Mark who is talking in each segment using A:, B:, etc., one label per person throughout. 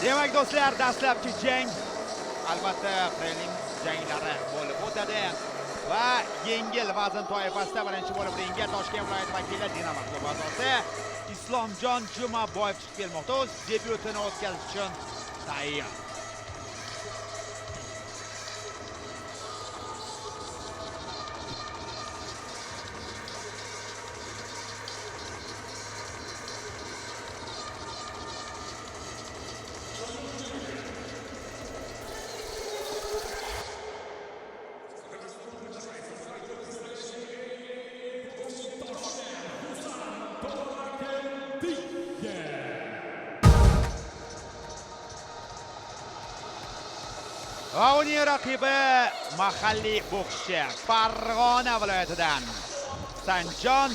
A: Demak do'stlar, dastlabki jang albatta prelim janglari bo'lib o'tadi va yengil vazn toifasida birinchi bo'lib ringga Toshkent viloyati vakili Dinamo klubi a'zosi Islomjon Jumaboyev chiqib kelmoqda. O'z debyutini o'tkazish uchun tayyor. Va uning raqibi mahalliy bokschi Farg'ona viloyatidan Sanjon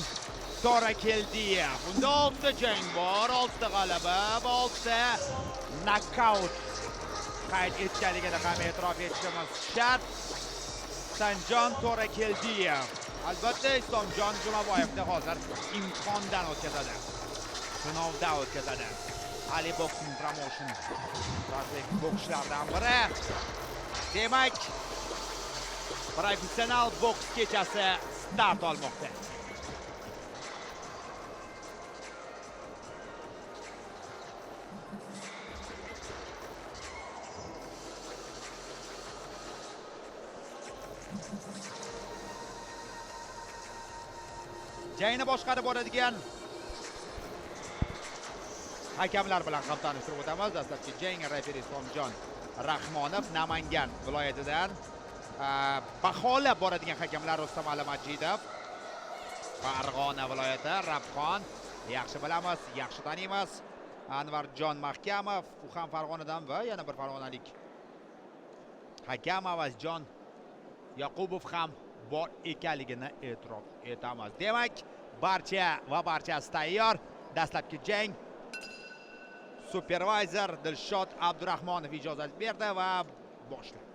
A: To'rakeldiyev. Bunda 6 ta jang bor, 6 ta g'alaba va 6 ta nokaut qayd etganligini ham e'tirof etishimiz shart. Sanjon To'rakeldiyev albatta Islomjon Jumaboyevni hozir imtihondan o'tkazadi. Sinovdan o'tkazadi. Ali Boxing Promotion bokschilardan biri. Demak, professional boks kechasi start olmoqda. Jangni boshqarib boradigan hakamlar bilan ham tanishtirib o'tamiz. Dastlabki jang referi Islomjon Rahmonov Namangan viloyatidan, baholab boradigan hakamlar Rustamali Majidov, Farg'ona viloyati, Rabxon, yaxshi bilamiz, yaxshi taniymiz. Anvarjon Mahkamov, u ham Farg'onadan va yana bir farg'onalik hakam Avazjon Yoqubov ham bor ekanligini e'tirof etamiz. Demak, barcha va barchasi tayyor. Dastlabki jang supervayzer Dilshod Abdurahmonov ijozat berdi va boshladi.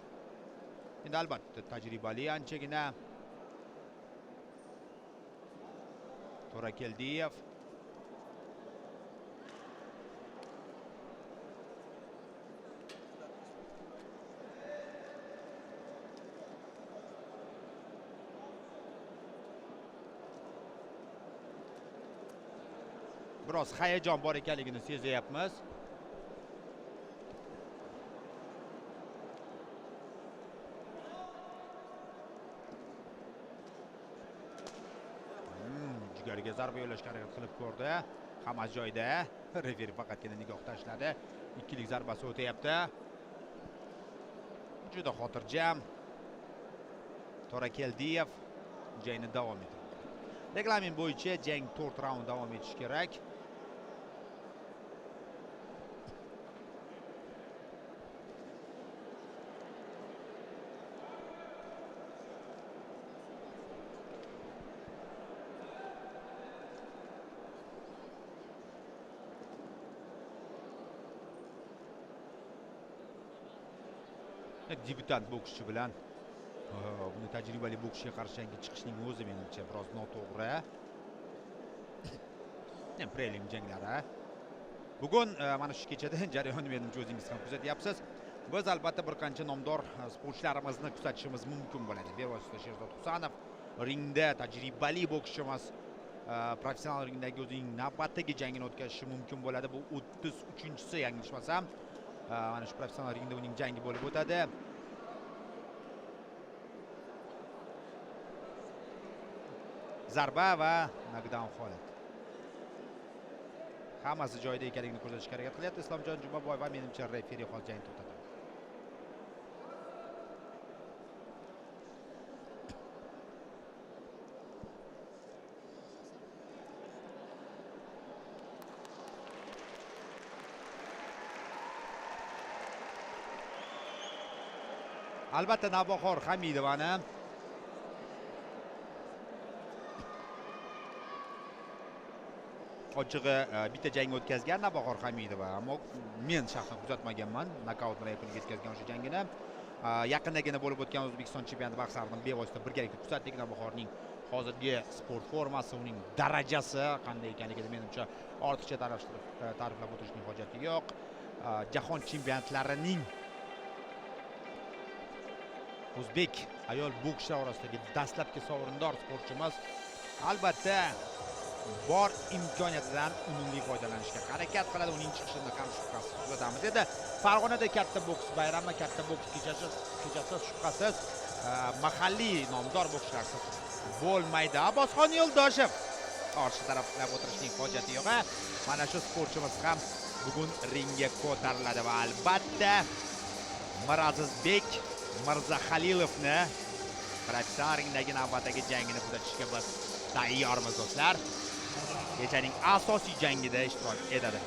A: Endi albatta tajribali anchagina To'rakeldiyev. Biroz hayajon bor ekanligini sezyapmiz. Jigarga zarba yo'llashga harakat qilib ko'rdi. Hammasi joyida. Referi faqatgina nigoh tashladi. Ikkilik zarbasi o'tayapti. Juda xotirjam To'rakeldiyev jangni davom ettirdi. Reglament bo'yicha jang 4 raund davom etishi kerak. Debyutant bokschi bilan buni tajribali bokschiga qarshi jangga chiqishning o'zi menimcha biroz noto'g'ri. Prelim janglari. Bugun mana shu kechada jarayonni menimcha o'zingiz ham kuzatyapsiz. Biz albatta bir qancha nomdor sportchilarimizni kuzatishimiz mumkin bo'ladi. Bevosita Sherzod Husanov ringda tajribali bokschimiz, professional ringdagi o'zining navbatdagi jangini o'tkazishi mumkin bo'ladi. Bu 33-chisi yanglishmasam. Mana shu professional ringda uning jangi bo'lib o'tadi. Zarba va nokdaun holat. Hammasi joyida ekanligini ko'rsatishga harakat qilyapti Islomjon Jumaboyev va menimcha referi hozir jangni to'xtatadi. Albatta Navbahor Hamidovani ochig'i bitta jang o'tkazgan Navbahor Hamidova, ammo men shaxsan kuzatmaganman nokaut bilan yakuniga yetkazgan o'sha jangini. Yaqindagina bo'lib o'tgan O'zbekiston chempionati bahslarini bevosita birgalikda kuzatdik. Navbahorning hozirgi sport formasi, uning darajasi qanday ekanligini menimcha ortiqcha ta'riflab o'tirishning hojati yo'q. jahon chempionatlarining o'zbek ayol bokschilar orasidagi dastlabki sovrindor sportchimiz albatta bor imkoniyatidan unumli foydalanishga harakat qiladi. Uning chiqishini ham shubhasiz kuzatamiz. Endi Farg'onada katta boks bayrami, katta boks kechasi shubhasiz mahalliy nomdor bokschilarsiz bo'lmaydi. Abbosxon Yo'ldoshev qarshi taraflab o'tirishning hojati yo'q. Mana shu sportchimiz ham bugun ringga ko'tariladi va albatta Mirazizbek Mirzahalilovni professional ringdagi navbatdagi jangini kuzatishga biz tayyormiz do'stlar. Kechaning asosiy jangida ishtirok etadi.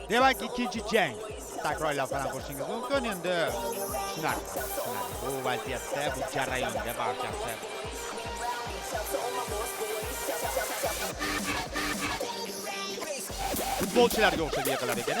A: Demak, ikkinchi jang. Takrorlab falan qo'shishingiz mumkin. Endi tushunarli. Bu vaziyatda, bu jarayonda barchasi futbolchilarga o'xshab yiqilar ekan.